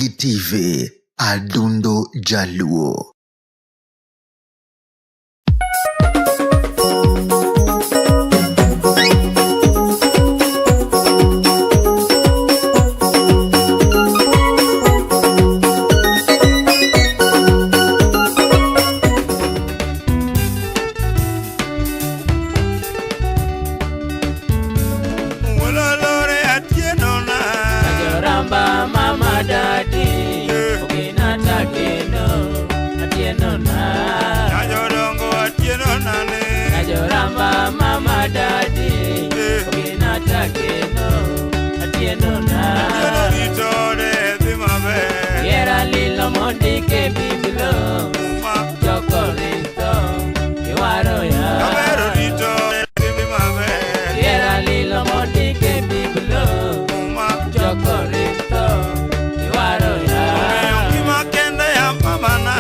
TV Adundo Jaluo. Wololore Atieno na. Ajoramba mama dadi Ogina tageno Atieno na. Ajodongo Atieno na ne. Ajoramba mama dadi Ogina tageno Atieno na. Atieno ritore dhi maber. Yera lilo mondike biblo Ma Jokorinto Iwaro ya. Kabero ritore dhi maber. Yera lilo mondike biblo Ma Jokorinto Iwaro ya. Omiyo ngima kende ya mamana.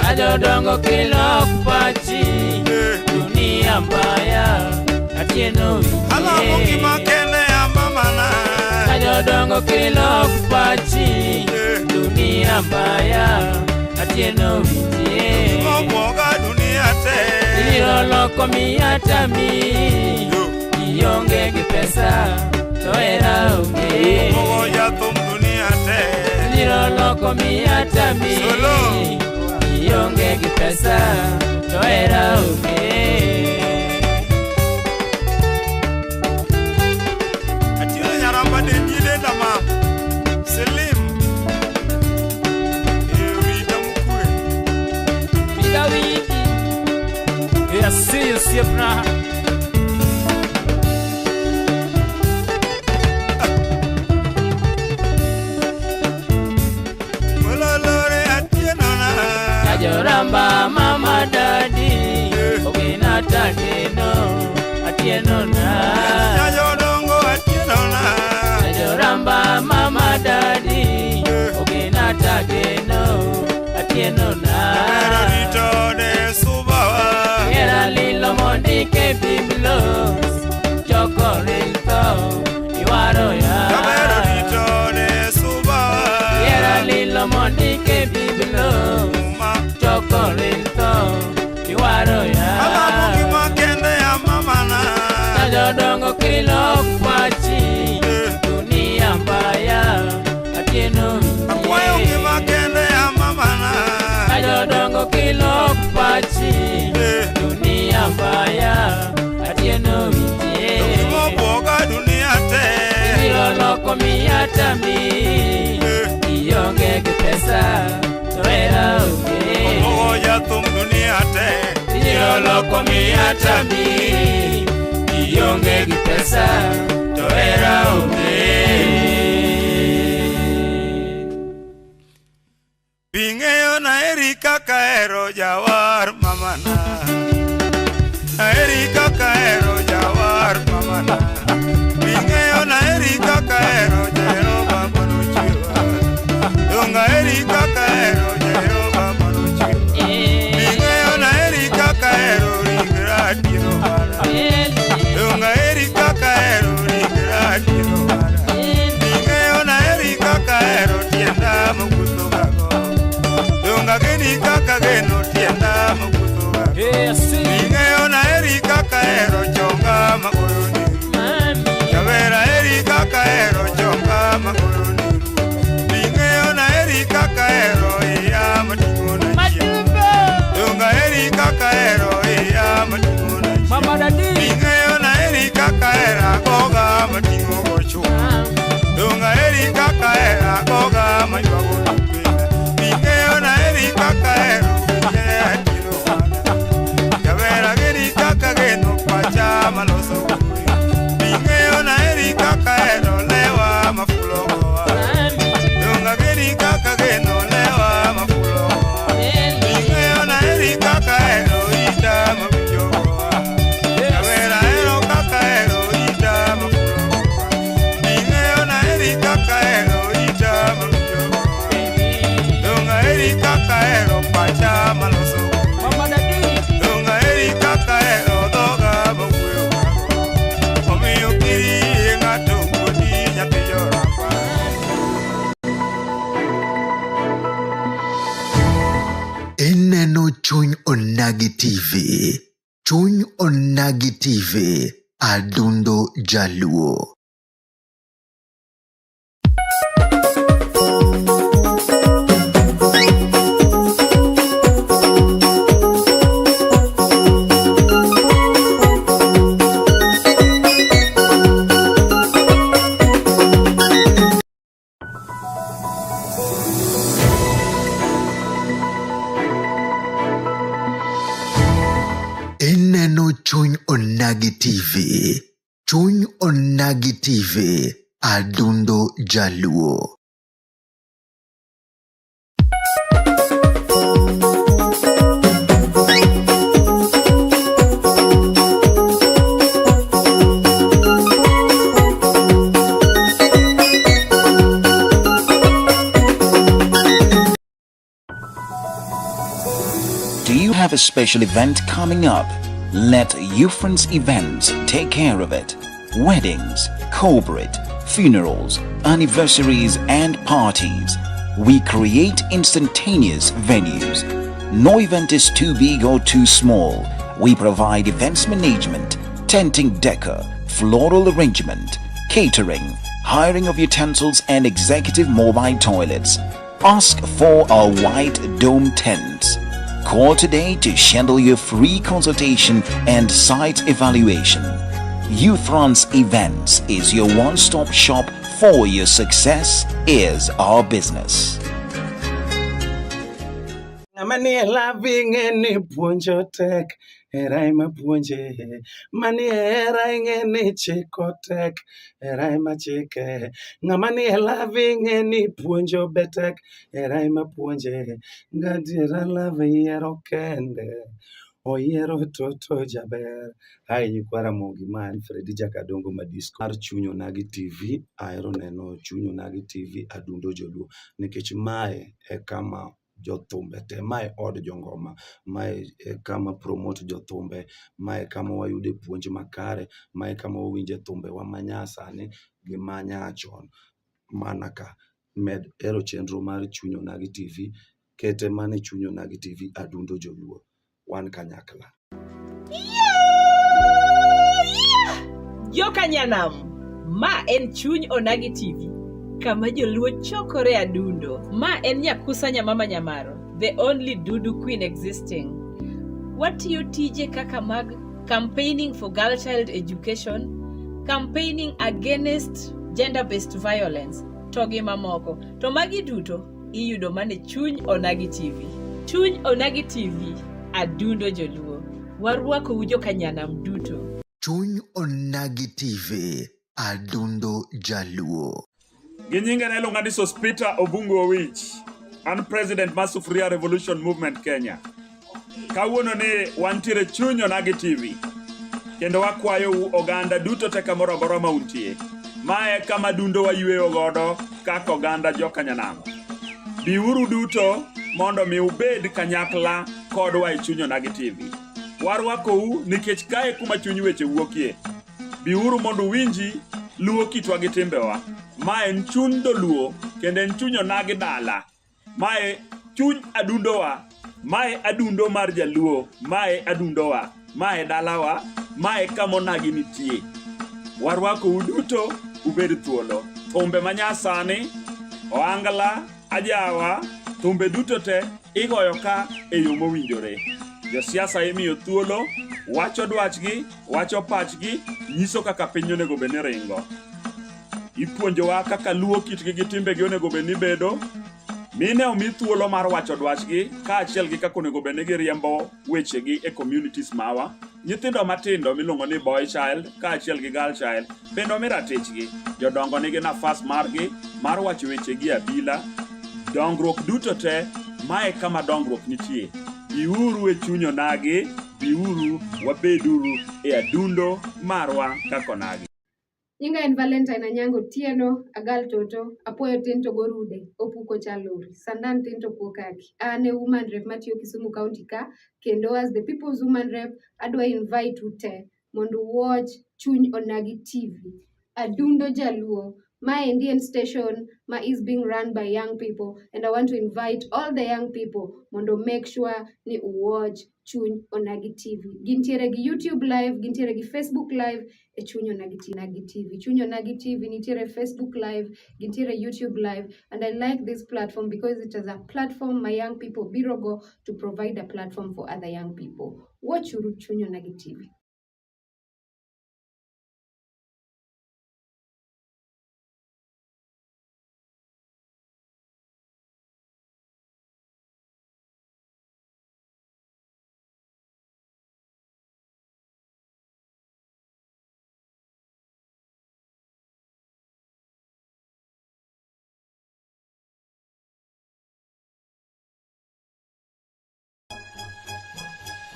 Ajodongo kilok pachi dunia mbaya Atieno Alamo ngima winjie. kende ya mamana. Ajodongo kilok pachi dunia mbaya Atieno winjie. Mobwoga dunia te. Ibiro loko miya tami ionge gi pesa to hera onge. Mogo jathum dunia te. Ibiro loko miya tami Solo. ionge gi pesa to hera onge. Atieno nyaramba dendi denda ma. Selim. Rita mukwe. Pida wiki. Yes, osiepna. Wololore Atieno na. Ajoramba mama dadi Ogina tageno Atieno na. Nyajodongo Atieno na. Ajoramba mama dadi Ogina tageno Atieno na. Kabero ritore subawa. Ngera lilo mondike biblos Jokorinto Iwaro ya. Kabero ritore subawa. Ngera lilo mondike biblos Ma Jokorinto Iwaro ya. Alamo ngima kende ya mamana. Jodongo kilok pachi dunia mbaya Atieno Akwayo ngima winjie. kende ya mamana. Jodongo kilok pachi dunia mbaya Atieno winjie. Mobwoga dunia te. Ibiro loko miya tami ionge gi pesa to hera onge. Mogo jathum dunia te. Ibiro loko miya tami ionge gi pesa to hera onge. Bing'eyo naeri kaka hero jawar mamana. Naeri kaka hero jawar mamana. Bing'eyo naeri kaka hero Jehova manochiwa. Donga eri kaka hero Jehova manochiwa. Bing'eyo naeri kaka hero ringra Atieno mara. Donga eri kaka hero ringra Atieno mara. Bing'eyo naeri kaka hero tienda mogutho gago. Donga geni kaka geno tienda mogutho gago. Bing'eyo naeri kaka hero chonga magoyo ndiru. Jawera eri kaka hero chonga magoyo ndiru. Bing'eyo naeri kaka hero iya mating'o na chieng'. Donga eri kaka hero iya mating'o na chieng'. Mama dadi. Bing'eyo naeri kaka hero agoga mating'o go chuma. Donga eri kaka hero agoga maywago dupe. Bing'eyo naeri kaka hero winje Atieno mana. Jawera geni kaka geno pacha maloso kwe. Bing'eyo naeri kaka hero lewa mafulo gowa. Ineno Chuny Onagi TV. Chuny Onagi TV. Adundo Jaluo. Ineno Chuny Onagi TV. Chuny Onagi TV. Adundo Jaluo. Do you have a special event coming up? Let Ufrance Events take care of it. Weddings, corporate, funerals, anniversaries, and parties. We create instantaneous venues. No event is too big or too small. We provide events management, tenting decor, floral arrangement, catering, hiring of utensils, and executive mobile toilets. Ask for our white dome tents. Call today to schedule your free consultation and site evaluation. Ufrance Events is your one-stop shop for your success is our business. Ng'ama nie love ing'e ni puonjo tek, hera ema puonje. Manie hera ing'e ni chiko tek, hera ema chike. Ng'ama nie love ing'e ni puonjo be tek, hera ema puonje. Gadiera love yiero kende, oyiero toto jaber. Hi nyikwa Ramogi, ma en Fredi Jakadongo Madisco mar Chuny Onagi TV. Ahero neno Chuny Onagi TV Adundo Joluo nikech mae e kama jothumbe te, mae od jongoma, mae e kama promote jothumbe, mae kama wayude puonj makare, mae kama wawinje thumbewa manyasani gi manyachon. Mana ka med hero chenro mar Chuny Onagi TV, kete mana e Chuny Onagi TV Adundo Joluo. Wan kanyakla. Joka Nyanam, ma en Chuny Onagi TV, kama joluo chokore adundo. Ma en Nyakusa Nyamama Nyamaro, the only Dudu queen existing. Watiyo tije kaka mag campaigning for girl child education, campaigning against gender-based violence, to gi mamoko. To magi duto iyudo mana e Chuny Onagi TV. Chuny Onagi TV, adundo joluo. Warwakou joka Nyanam duto. Chuny Onagi TV. Adundo Jaluo. Gi nyinga ne iluonga ni Sospeter Obungu Owich. An president mar Sufuria Revolution Movement Kenya. Kawuono ni wantiere Chuny Onagi TV. Kendo wakwayou oganda duto te kamoro amora ma untie. Mae kama dundo wayweyo godo kaka oganda joka Nyanam. Biuru duto mondo mi ubed kanyakla kodwa e Chuny Onagi TV. Warwakou nikech kae kuma chuny weche wuokie. Biuru mondo uwinji luo kitwa gi timbewa. Ma en chuny dholuo kendo en chuny onagi dala. Mae chuny adundowa. Mae adundo mar jaluo. Mae adundowa. Mae dalawa. Mae kama onagi nitie. Warwakou duto ubed thuolo. Thumbe manyasani, ohangla, ajawa, thumbe duto te igoyo ka e yo mowinjore. Josiasa imiyo thuolo, wacho dwachgi, wacho pachgi, nyiso kaka piny onego bed ni ringo. Ipuonjowa kaka luo kitgi gi timbegi onego bed ni bedo. Mine omi thuolo mar wacho dwachgi kaachiel gi kaka onego bed ni giriembo wechegi e communities mawa. Nyithindo matindo miluongo ni boy child kaachiel gi girl child bende omi ratichgi. Jodongo nigi nafas margi mar wacho wechegi e abila. Dongruok duto te, mae kama dongruok nitie. Biuru e chuny onagi, biuru wabeduru e adundo marwa kaka onagi. Nyinga en Valentine Anyango Otieno, Agal Toto, Apuoyo tin to gorude, Opuko chalori, Sandan tin to kuo kaki. An e woman rep matiyo Kisumu County ka, kendo as the people's woman rep, adwa invite u te mondo watch Chuny Onagi TV. Adundo Jaluo. Maendi en station ma is being run by young people and I want to invite all the young people mondo make sure ni u watch Chuny Onagi TV. Gintiere gi YouTube live, gintiere gi Facebook live e Chuny Onagi Onagi TV. Chuny Onagi TV nitiere Facebook live, gintiere YouTube live and I like this platform because it is a platform ma young people biro go to provide a platform for other young people. Watch uru Chuny Onagi TV.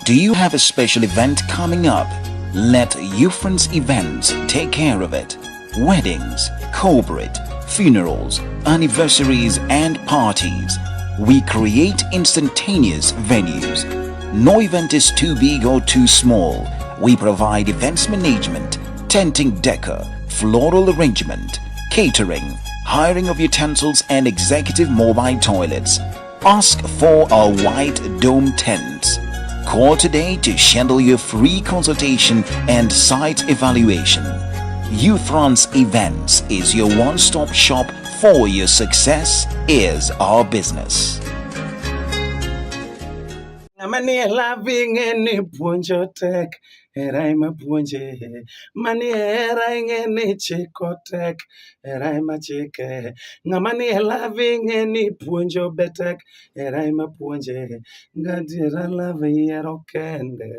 Do you have a special event coming up? Let Ufrance Events take care of it. Weddings, corporate, funerals, anniversaries, and parties. We create instantaneous venues. No event is too big or too small. We provide events management, tenting decor, floral arrangement, catering, hiring of utensils, and executive mobile toilets. Ask for our white dome tents. Call today to schedule your free consultation and site evaluation. Ufrance Events is your one-stop shop for your success is our business. Ng'ama nie love ing'e ni puonjo tek, hera ema puonje. Manie hera ing'e ni chiko tek, hera ema chike. Ng'ama nie love ing'e ni puonjo be tek, hera ema puonje. Gadiera love yiero kende,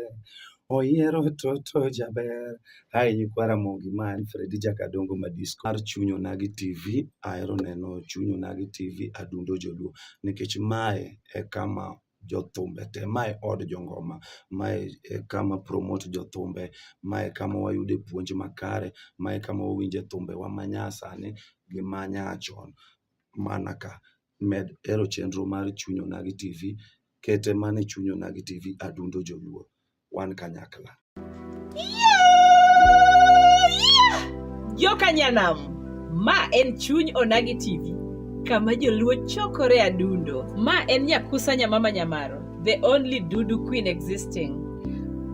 oyiero toto jaber. Hi nyikwa Ramogi, ma en Fredi Jakadongo Madisco mar Chuny Onagi TV. Ahero neno Chuny Onagi TV Adundo Joluo nikech mae e kama jothumbe te, mae od jongoma, mae e kama promote jothumbe, mae kama wayude puonj makare, mae kama wawinje thumbewa manyasani gi manyachon. Mana ka med hero chenro mar Chuny Onagi TV, kete mana e Chuny Onagi TV Adundo Joluo. Wan kanyakla. Joka Nyanam, ma en Chuny Onagi TV, kama joluo chokore adundo. Ma en Nyakusa Nyamama Nyamaro, the only Dudu queen existing.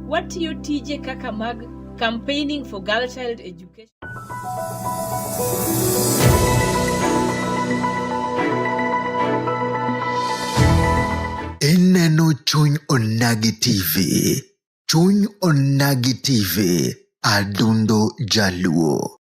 Watiyo tije kaka mag campaigning for girl child education. Ineno Chuny Onagi TV. Chuny Onagi TV. Adundo Jaluo.